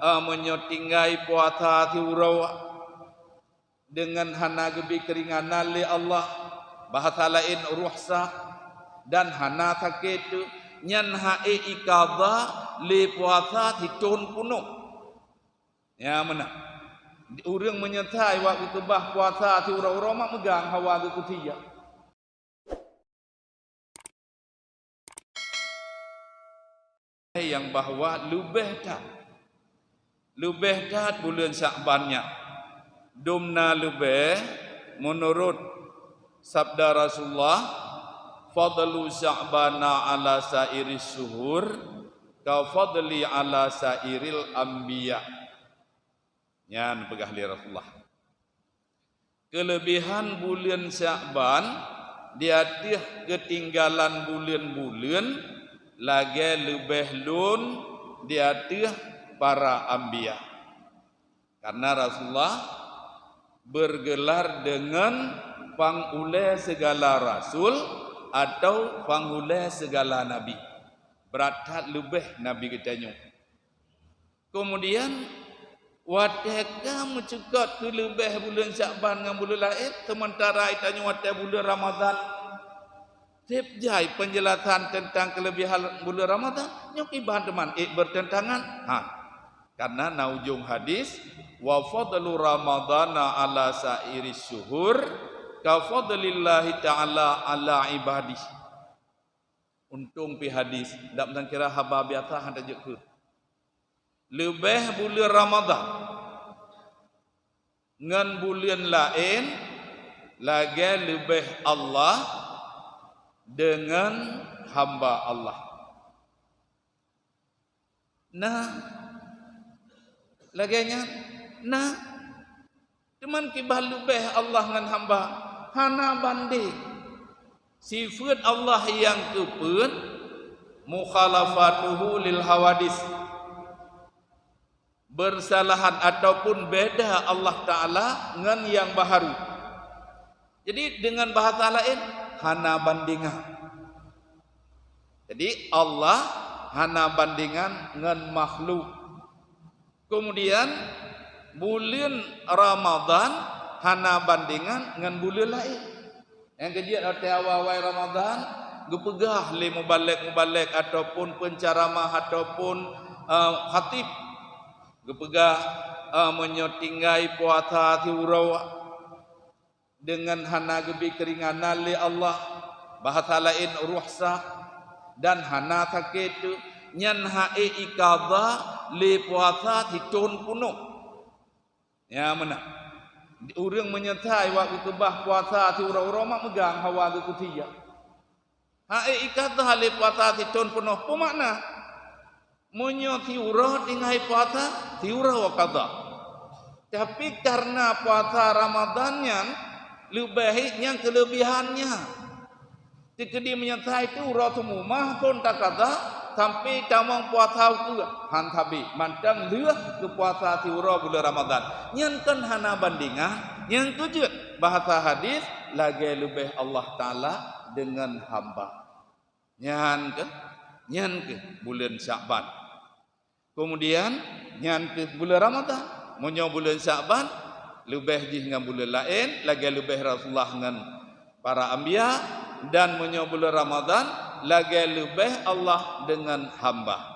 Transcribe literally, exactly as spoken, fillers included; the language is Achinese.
eh, meunyoe tinggai puasa siuroe deungon hana geubri keuringanan lé Allah, bahasa laén rukhsah, dan hana sakét teuh, nyan ha'ék iqadha lé puasa sithon peunoh. Nyan meunan. Ureuëng meunyeusai wak geukeubah puasa siuroe-uroe mak meugang hawa geukusia. Nyang bahwa leubeh that, leubeh that buleuen Sya'ban nyan. Dum na leubeh, meunurot sabda Rasulullah, "Fadlu Sya'bana 'ala sa'iris syuhur, ka fadli 'ala sa'iril anbiya." Nyan peugah lé Rasulullah. Keuleubehan buleuen Sya'ban di ateueh keutinggalan buleuen-buleuen lagée leubeh lôn di ateueh para anbiya. Karena Rasulullah bergelar dengan pangulée segala rasul atau pangulée segala nabi. Brat that leubeh nabi geutanyoe. Keumudian, watée ka meucukot keu leubeh buleuen Sya'ban ngon buleuen laén, seumeuntara geutanyoe watée buleuen Ramadhan, seb jai peunjeulasan teuntang keuleubehan buleuen Ramadhan, nyoe kiban teuma ék beurteuntangan? Ha. Karena na ujong hadis, "Wa fadlu Ramadhana 'ala sa'iris syuhur, ka fadlillahi ta'ala 'ala ibadih." Untông pih hadis, dab nyang kira haba biasa hana jeuet keuh. Leubeh buleuen Ramadhan ngon buleuen laén lagée leubeh Allah deungon hamba Allah. Na lagée nyan? Na. Teuma kiban leubeh Allah ngon hamba, hana bandeng. Sifeuet Allah nyang keupeuet, mukhalafatuhu lil hawadis, beusalahan ataupun beda Allah Ta'ala ngon nyang baharu. Jadi, deungon bahasa laén, hana bandengan. Jadi, Allah hana bandengan ngon makhluk. Keumudian, buleuen Ramadhan hana bandengan ngon buleuen laén. Nyang keujeuet watée awai-awai Ramadhan, geupeugah lé mubalek-mubalek ataupun penceramah ataupun, eh, khatib, geupeugah, eh, meunyoe tinggai puasa siuroe deungon hana geubri keuringanan lé Allah, bahasa laén rukhsah, dan hana sakét teuh, nyan ha'ék iqadha lé puasa sithon peunoh. Nyan meunan. Ureuëng meunyeusai wak geukeubah puasa siuroe-uroe mak meugang hawa geukusia. Ha'ék iqadha lé puasa sithon peunoh, peue makna? Meunyoe siuroe tinggai puasa, siuroe qadha. Tapi, kareuna puasa Ramadhan nyan leubeh, nyan keuleubehan nyan. Teukeudi meunyeusai teuh uroe seumumah phon taqadha sampai tamong puasa ukeue, han sabe, mantong lheueh keu puasa siuroe buleuen Ramadhan. Nyan kon hana bandengan, nyang keujeuet bahasa hadis lagée leubeh Allah Ta'ala deungon hamba. Nyan keuh, nyan keuh buleuen Sya'ban. Keumudian, nyan keuh buleuen Ramadhan. Meunyoe buleuen Sya'ban, leubeh jih ngon buleuen laén, lagée leubeh Rasulullah ngon para anbiya, dan meunyoe buleuen Ramadhan, lagée leubeh Allah deungon hamba.